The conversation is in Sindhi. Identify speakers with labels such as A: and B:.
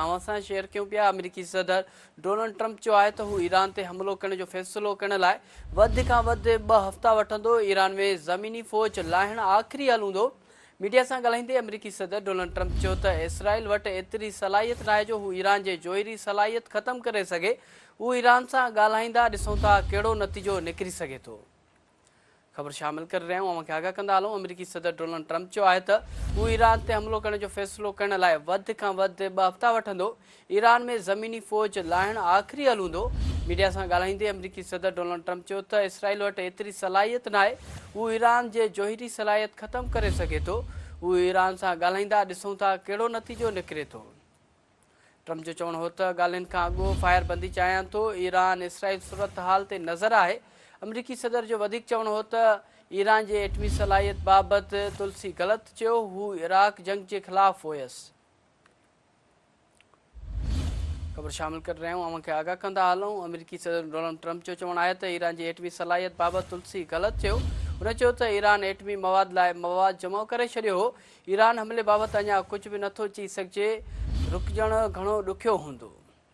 A: اوهان سان شيئر ڪيون پيا، آمريڪي صدر ڊونلڊ ٽرمپ چيو آهي ته هو ايران تي حملو ڪرڻ جو فيصلو ڪرڻ لاء وڌ کان وڌ ٻه هفتا وٺندو، ايران ۾ زميني فوج لاهڻ آخري حل هوندو. ميڊيا سان ڳالهائيندي آمريڪي صدر ڊونلڊ ٽرمپ چيو ته اسرائيل وٽ ايتري صلاحيت ناهي جو هو ايران جي جوهري صلاحيت ختم ڪري سگهي، هو ايران سان ڳالهائيندا، ڏسون ٿا ڪهڙو نتيجو نڪري سگهي ٿو. خبر شامل ڪري رهيا آهيون اوهان کي آگاهه ڪندا هلون آمريڪي صدر ڊونلڊ ٽرمپ چيو آهي ته هو ايران تي حملو ڪرڻ جو فيصلو ڪرڻ لاء وڌ کان وڌ ٻه هفتا وٺندو ايران ۾ زميني فوج لاهڻ آخري حل هوندو ميڊيا سان ڳالهائيندي آمريڪي صدر ڊونلڊ ٽرمپ چيو ته اسرائيل وٽ ايتري صلاحيت ناهي هو ايران جي جوهري صلاحيت ختم ڪري سگهي ٿو هو ايران سان ڳالهائيندا ڏسون ٿا ڪهڙو نتيجو نڪري ٿو. ٽرمپ جو چوڻ هو ته ڳالهين کان اڳ فائر بندي چاهيان ٿو، ايران اسرائيل صورتحال تي نظر آهي. آمريڪي صدر جو وڌيڪ چوڻ هو ته ايران جي ايٽمي صلاحيت بابت تلسي غلط چيو، هو عراق جنگ جي خلاف هيس. خبر شامل ڪري رهيا آهيون اوهان کي آگاهه ڪندا هلون آمريڪي صدر ڊونلڊ ٽرمپ جو چوڻ آهي ته ايران جي ايٽمي صلاحيت بابت تلسي غلط چيو هن چيو ته ايران ايٽمي مواد لاء مواد جمع ڪري ڇڏيو هو ايران حملي بابت اڃا ڪجهه به نٿو چئي سگهجي، رڪجڻ گهڻو ڏکيو هوندو.